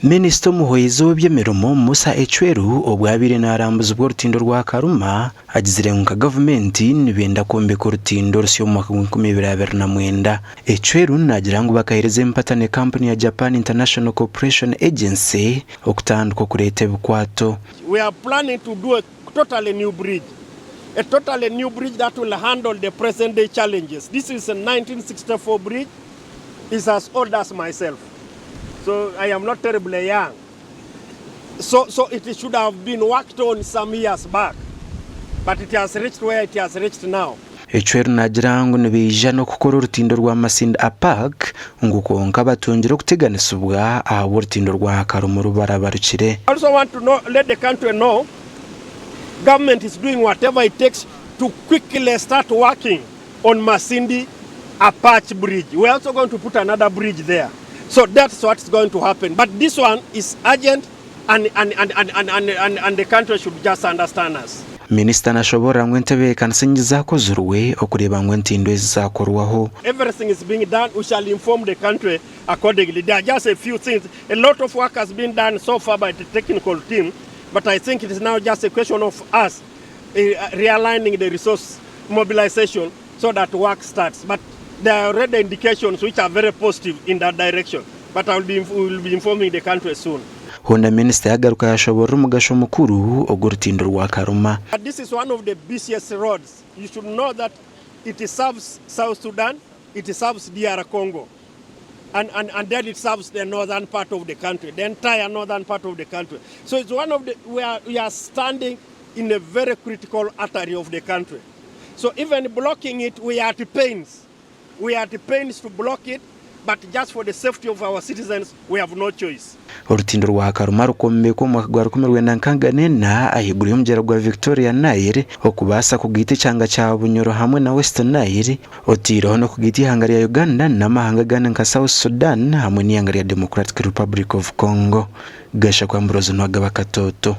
Minisita omuhwezi ow'eby'emirimo, Musa Ecweru obu abaire narambuzibwa orutindo rwa Karuma, agizire ngu nka gavumenti nibenda kwombeka orutindo orusya omu mwaka gw'enkumi ibiri 29. Ecweru naagira ngu bakaheereza empatane kampuni ya Japan International Cooperation Agency okutandika okureeta ebikwato. We are planning to do a totally new bridge, a totally new bridge that will handle the present day challenges. This is a 1964 bridge, is as old as myself. So I am not terribly young. So, so it should have been worked on some years back, but it has reached where it has reached now. Ecweru naagira ngu nibaija n'okukora orutindo rwa Masindi Apac ngu kwonka batungire okuteganisibwa ahabw'orutindo rwa Karumu rubarabarukire. I also want to know, let the country know government is doing whatever it takes to quickly start working on Masindi Apac bridge. We are also going to put another bridge there. So that's what's going to happen. But this one is urgent and, and, and, and, and, and, and, and the country should just understand us. Minisita nashoboorora ngu entebeekanisa nyingi zaakozirwe okureeba ngu entindo ezi zaakorwaho. Everything is being done, we shall inform the country accordingly. There are just a few things, a lot of work has been done so far by the technical team, but I think it is now just a question of us realigning the resource mobilization so that work starts. But there are already indications which are very positive in that direction. But I will be, we will be informing the country soon. Hoona minisita yagaruka yashoborora omugasho mukuru ogw'orutindo rwa Karuma. But this is one of the busiest roads. You should know that it serves South Sudan, it serves DR Congo, and, and, and then it serves the northern part of the country, the entire northern part of the country. So it's one of the, we are, we are standing in a very critical artery of the country. So even blocking it, we are at pains. We are at pains to block it, but just for the safety of our citizens, we have no choice. Orutindo rwa Karuma rukombekwa omu mwaka gwa 1964 ahaiguru y'omugyera gwa Victoria Nile okubaasa kugaita ekyanga kya Bunyoro hamwe na West Nile oteireho n'okugaita eihanga rya Uganda n'amahanga agandi nka South Sudan hamwe n'eihanga rya Democratic Republic of Congo. Gashakwa Ambrose Nwagaba Katoto.